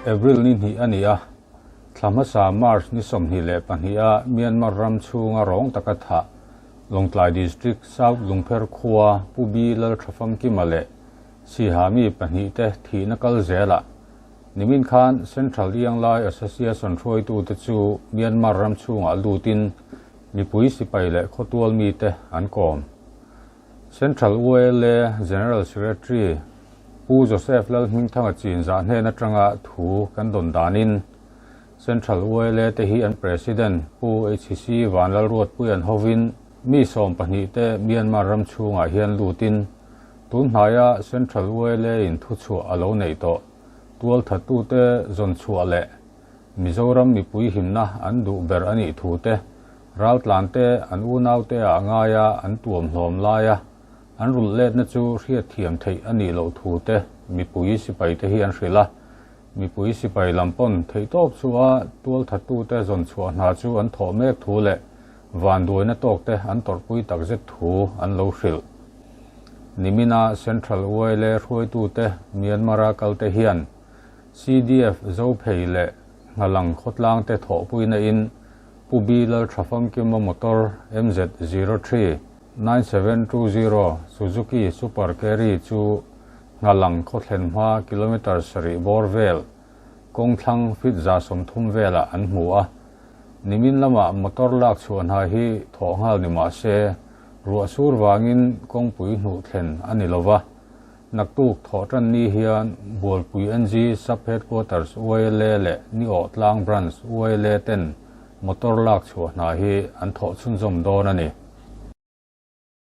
April ni hnih a ni a, thla hmasa March ni 22 a Myanmar ram chhunga rawng taka thah Lawngtlai District South Lungpher khua Pu Bi Lalthafamkima leh Siha mi pahnihte thihna kal zelah nimin khan Central Ianglai Association hruaitute chu Myanmar ram chhungah lutin mipui sipai leh khawtual mite an kawm. Central YLA General Secretary Pu Joseph Lalhmingthanga chinzah hnen atanga thu kan dawn danin Central YLA te hi an President Pu HC Vanlalruatpuian hovin mi 12 te Myanmar ram chhungah hian lutin tun hnaia Central YLA in thuchhuah a lo nei tawh tual thattu te zawn chhuah leh Mizoram mipui himna an duh ber a nih thu te raltlan te an unau te ah ngaia an tuam hlawm laia an rulh letna chu hriat thiam theih a nih loh thu te mipui sipai te hi an hrilh a. Mipui sipai lam pawn theih tawp chu a tual thattu te zawn chhuah hna chu an thawh mek thu leh vanduaina tawk te an tawrhpui takzet thu an lo hrilh. Nimina Central YLA hruaitu te Myanmar-a kal te hian CDF Zophei leh Nghalang khawtlang te thawhpuina in Pu Bi Lalthafamkima motor MZ 03 9720 Suzuki Super Carry chu Nghalang khawthlen hma kilometre sarih bawr vel kawng thlang fit 130 velah an hmu a. Nimin lamah motor lak chhuah hna hi thawh nghal ni mah se ruah sur wangin kawngpui hnuh thlen a ni lova. Naktuk thawh tan ni hian Bualpui NG Sub Headquarters YLA leh Ni Awh Tlang Branch YLA ten motor lak chhuah hna hi an thawh chhunzawm dawn a ni.